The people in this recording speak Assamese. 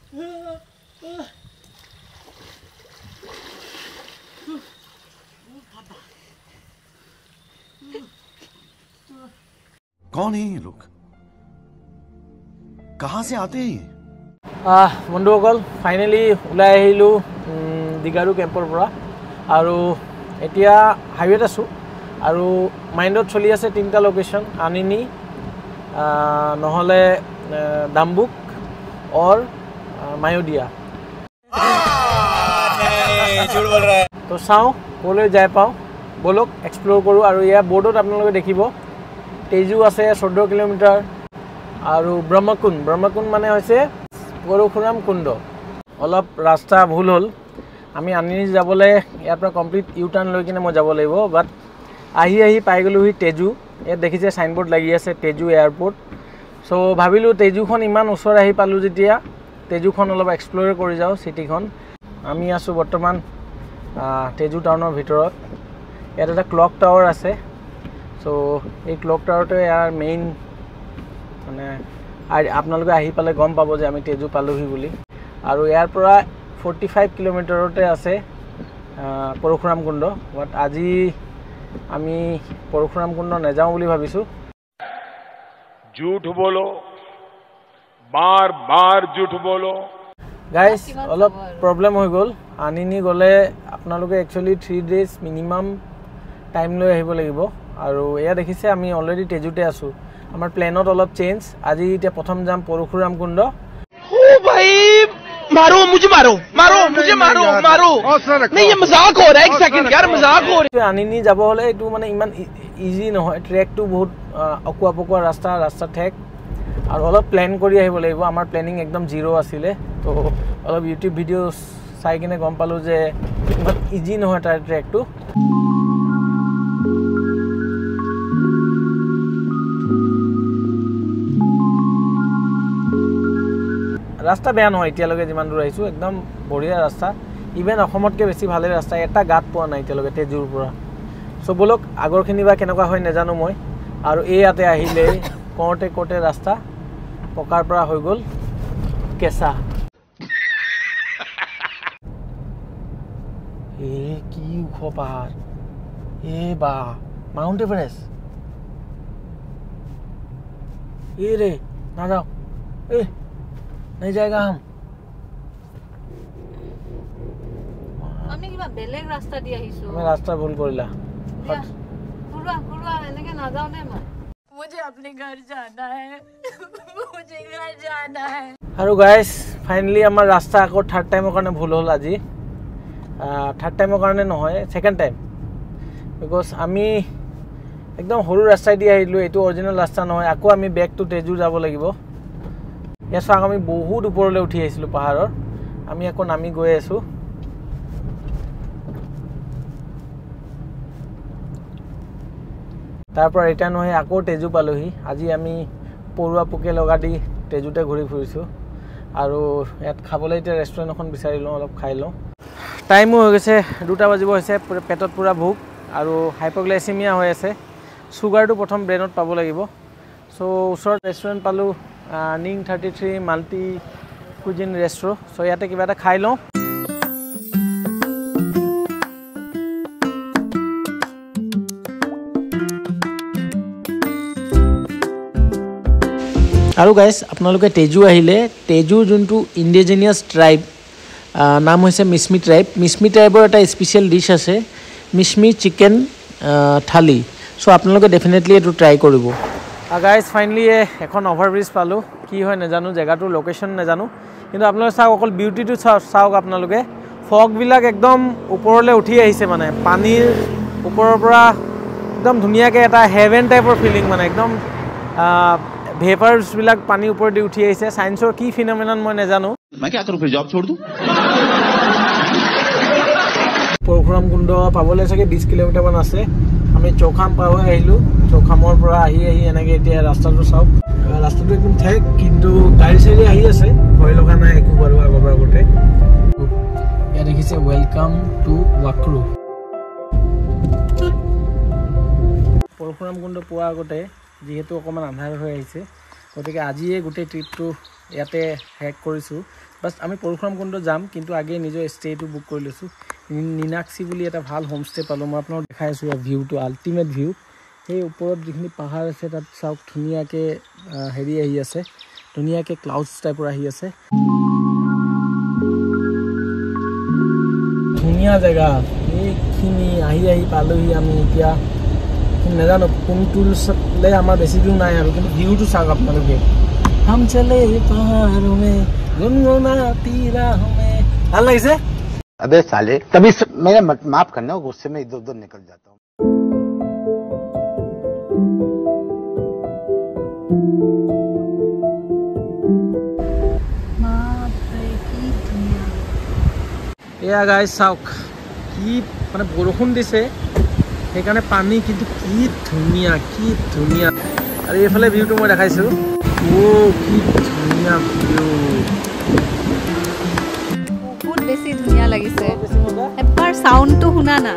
कौन है ये लोग, कहाँ से आते हैं? বন্ধুসকল, ফাইনেলি ওলাই আহিলোঁ দীঘাৰু কেম্পৰ পৰা আৰু এতিয়া হাইৱেত আছোঁ আৰু মাইণ্ডত চলি আছে তিনিটা লোকেশ্যন, আনিনি নহ'লে দাম্বুক অৰ মায়োদিয়া। তো চাওঁ ক'লৈ যাই পাওঁ, ব'লক এক্সপ্ল'ৰ কৰোঁ। আৰু ইয়াৰ বৰ্ডত আপোনালোকে দেখিব তেজু আছে 14 কিলোমিটাৰ আৰু ব্ৰহ্মকুণ্ড, ব্ৰহ্মকুণ্ড মানে হৈছে পৰশুৰাম কুণ্ড। অলপ ৰাস্তা ভুল হ'ল, আমি আনিনি যাবলৈ ইয়াৰ পৰা কমপ্লিট ইউ টাৰ্ণ লৈ কিনে মই যাব লাগিব। বাট আহি আহি পাই গ'লোহি তেজু। ইয়াত দেখিছে চাইনবোৰ্ড লাগি আছে তেজু এয়াৰপৰ্ট। চ' ভাবিলোঁ তেজুখন ইমান ওচৰ আহি পালোঁ যেতিয়া তেজুখন অলপ এক্সপ্ল'ৰ কৰি যাওঁ চিটিখন। আমি আছোঁ বৰ্তমান তেজু টাউনৰ ভিতৰত। ইয়াত এটা ক্লক টাৱাৰ আছে। চ' এই ক্লক টাৱাৰটোৱে ইয়াৰ মেইন, মানে আপোনালোকে আহি পালে গম পাব যে আমি তেজু পালোহি বুলি। আৰু ইয়াৰ পৰা 45 কিলোমিটাৰতে আছে পৰশুৰাম কুণ্ড। বাট আজি আমি পৰশুৰাম কুণ্ড নাযাওঁ বুলি ভাবিছোঁ। ঝুঠ বলো, বাৰ বাৰ ঝুঠ বলো। গাইজ, অলপ প্ৰব্লেম হৈ গ'ল। আনিনি গ'লে আপোনালোকে একচুৱেলি 3 ডেইজ মিনিমাম টাইম লৈ আহিব লাগিব। আৰু এয়া দেখিছে আমি অলৰেডি তেজুতে আছোঁ। আমাৰ প্লেনত অলপ চেঞ্জ। আজি এতিয়া প্ৰথম যাম পৰশুৰাম কুণ্ড। मारो मुझे, मारो मारो मुझे, मारो मारो, नहीं ये मजाक हो रहा है, एक सेकंड यार मजाक हो रहा है। আনিনি যাব হ'লে এইটো মানে ইমান ইজি নহয়, ট্ৰেকটো বহুত অকোৱা পকোৱা ৰাস্তা, ৰাস্তা ঠেক আৰু অলপ প্লেন কৰি আহিব লাগিব। আমাৰ প্লেনিং একদম জিৰ' আছিলে, তো অলপ ইউটিউব ভিডিঅ' চাই কিনে গম পালোঁ যে ইমান ইজি নহয় তাৰ ট্ৰেকটো। ৰাস্তা বেয়া নহয় এতিয়ালৈকে যিমান দূৰ আহিছোঁ, একদম বঢ়িয়া ৰাস্তা। ইভেন অসমতকৈ বেছি ভালেই ৰাস্তা, এটা গাঁত পোৱা নাই এতিয়ালৈকে তেজুৰ পৰা। চ' ব'লক আগৰখিনি বা কেনেকুৱা হয় নাজানো মই। আৰু এই ইয়াতে আহিলে কওঁতে কওঁতে ৰাস্তা পকাৰ পৰা হৈ গ'ল কেঁচা। এই কি ওখ পাহাৰ, এই বা মাউণ্ট এভাৰেষ্ট। এই ৰে নাযাওঁ, এই नहीं जाएगा हम। আমি কিবা বেলেগ ৰাস্তা দি আহিছো। আমি ৰাস্তা ভুল কৰিলা। ঘূৰোৱা ঘূৰোৱা, এনেকে নাযাও দে মই। मुझे अपने घर जाना है, मुझे घर जाना है। আৰু গাইস, ফাইনেলি আমাৰ ৰাস্তা আকৌ থাৰ্ড টাইমৰ কাৰণে ভুল হ'ল আজি। থাৰ্ড টাইমৰ কাৰণে নহয়, ছেকেণ্ড টাইম। Because আমি একদম সৰু ৰাস্তাই দি আহিলোঁ, এইটো অৰিজিনেল ৰাস্তা নহয়। আকৌ আমি বেক টু তেজু যাব লাগিব। ইয়াত চাওক আমি বহুত ওপৰলৈ উঠি আহিছিলোঁ পাহাৰৰ, আমি আকৌ নামি গৈ আছোঁ। তাৰ পৰা ৰিটাৰ্ণ হৈ আকৌ তেজু পালোহি। আজি আমি পৰুৱা পোকে লগা দি তেজুতে ঘূৰি ফুৰিছোঁ। আৰু ইয়াত খাবলৈ এতিয়া ৰেষ্টুৰেণ্ট এখন বিচাৰি লওঁ, অলপ খাই লওঁ। টাইমো হৈ গৈছে, 2টা বাজিব হৈছে। পেটত পূৰা ভোক আৰু হাইপ'গ্লাইচেমিয়া হৈ আছে। চুগাৰটো প্ৰথম ব্ৰেইনত পাব লাগিব। চ' ওচৰত ৰেষ্টুৰেণ্ট পালোঁ, নিং 33 মাল্টি কুইজিন ৰেষ্ট্ৰ'। চ' ইয়াতে কিবা এটা খাই লওঁ। আৰু গাইজ, আপোনালোকে তেজু আহিলে তেজুৰ যোনটো ইণ্ডিজিনিয়াছ ট্ৰাইব, নাম হৈছে মিছমি ট্ৰাইব। মিছমি ট্ৰাইবৰ এটা স্পেচিয়েল ডিছ আছে, মিছমি চিকেন থালি। চ' আপোনালোকে ডেফিনেটলি এইটো ট্ৰাই কৰিব। গাইজ, ফাইনেলি এখন অভাৰব্ৰিজ পালোঁ। কি হয় নাজানো, জেগাটোৰ লোকেশ্যন নাজানো, কিন্তু আপোনালোকে চাওক, অকল বিউটিটো চাওক। আপোনালোকে ফগবিলাক একদম ওপৰলৈ উঠি আহিছে, মানে পানীৰ ওপৰৰ পৰা একদম ধুনীয়াকৈ এটা হেভেন টাইপৰ ফিলিং, মানে একদম ভেপাৰ্ছবিলাক পানীৰ ওপৰেদি উঠি আহিছে। চায়েন্সৰ কি ফিনমিনন মই নাজানো। मैं क्या करूं फिर, जॉब छोड़ दूं? পৰশুৰাম কুণ্ড পাবলৈ চাগে 20 কিলোমিটাৰমান আছে। আমি চৌখাম পাৰ হৈ আহিলোঁ। চৌখামৰ পৰা আহি আহি এনেকৈ এতিয়া ৰাস্তাটো চাওক, ৰাস্তাটো একদম ঠেক, কিন্তু গাড়ী চাড়ী আহি আছে, ভয় লগা নাই একো বাৰু আগৰ পৰা আগতে। ইয়াত দেখিছে welcome to ৱাক্ৰু। পৰশুৰাম কুণ্ড পোৱাৰ আগতে যিহেতু অকণমান আন্ধাৰ হৈ আহিছে, গতিকে আজিয়ে গোটেই ট্ৰিপটো ইয়াতে শেষ কৰিছোঁ। বাছ আমি পৰশুৰাম কুণ্ড যাম, কিন্তু আগেয়ে নিজৰ ষ্টেটো বুক কৰি লৈছোঁ। মীনাক্ষী বুলি এটা ভাল হোমষ্টে পালোঁ, মই আপোনালোক দেখাই আছোঁ ইয়াৰ ভিউটো, আল্টিমেট ভিউ। সেই ওপৰত যিখিনি পাহাৰ আছে তাত চাওক ধুনীয়াকৈ হেৰি আহি আছে, ধুনীয়াকৈ ক্লাউডছ টাইপৰ আহি আছে। ধুনীয়া জেগা এইখিনি। আহি আহি পালোহি আমি। এতিয়া নাজানো কোনটোলৈ, আমাৰ বেছি দূৰ নাই আৰু, কিন্তু ভিউটো চাওক আপোনালোকে। হাম চলে পাহাৰো মে গুনগুনাতি राह में। ভাল লাগিছে। अबे साले, कभी मेरा माफ करना, गुस्से में इधर उधर निकल जाता हूँ। এয়া গাইজ চাওক, কি মানে বৰষুণ দিছে সেইকাৰণে পানী, কিন্তু কি ধুনীয়া, কি ধুনীয়া। আৰু এইফালে ভিউটো মই দেখাইছোঁ। অ' কি ধুনীয়া ভিউ, বহুত বেছি ধুনীয়া লাগিছে। এবাৰ চাউণ্ডটো শুনা না।